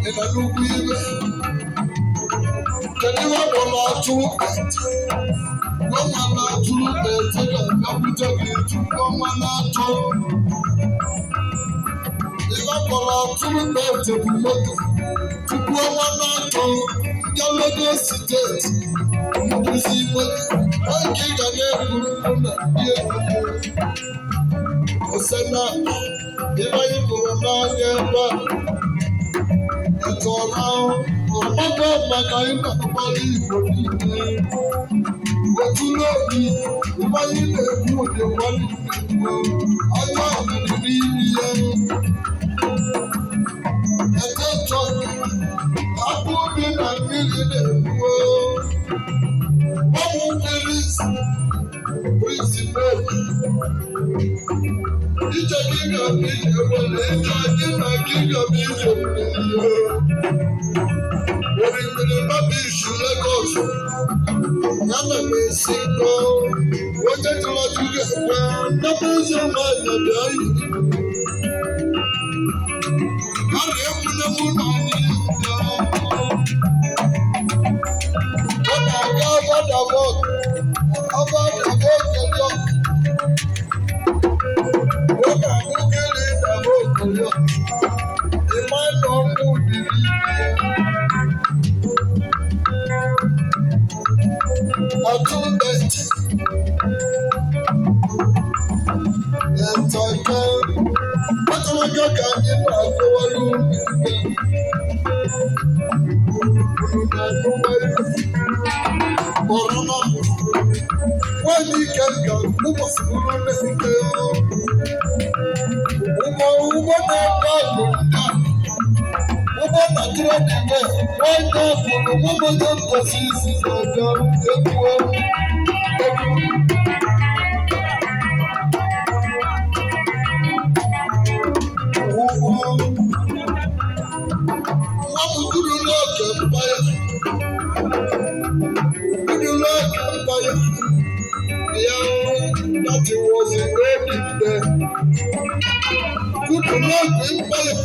Ị nọ n'ugwu ibe. Kedu ihe ọ kpọrọ atụ ete? Ọnwa na-atụrụ ete ga-abịakwute gị tupu ọnwa na-atụ. Ihe ọ kpọrọ atụrụ ete bụ moto. Tupu ọnwa na-atụ, ndị Lagos State nduzi moto. Oge ị ga na-eburu mụ na ndị egwu ose na ibe anyị pụrụ n'anya ebe a. Etọrọ ahụ, ọgbakọ maka anyị na-akpali Igbo niile. Otu n'obi, ibe anyị na-ekwu ụdị nwanne na-ekwu, anya ọdịdị n'ime ya. Ete chọrọ, akpụ obi na mmiri na-ekwu. Ụmụ mmiri Prince Mary. Ije gị ga-abụ ije were, ije gị na gị ga-abụ ije mmiri. Orimiri Babish Lagos, ya na m esi ndọ, onye jụrụ ajụ ga-ekwe, nnabụ eze nwanyị bịa yi. Ara ekwule mụ na anyị bịa. Ọ na-aga Abadabok, Abadabok, ọ na-agụ gịrị dabok ya. Ịma na ọnwụ dị n'ime ya. Atụbet, etaka, akụrụka ka anyị na-akọwara unu unu na-anụwa ọrụ na nwanyị ike ka ụbọchị bụrụ na-eke ụgbọ ụgbọ na-ebe akụ ndị a ụgbọ na-atụrụ n'ime nwanyị ọbụla nwamoto mposi izizi ọbịa egwu egwu ụgbọ nwa m gụrụ n'oge mpa ya gụrụ n'oge mpa ya ya. That was in olden day. Gụrụ n'oge mpa ya.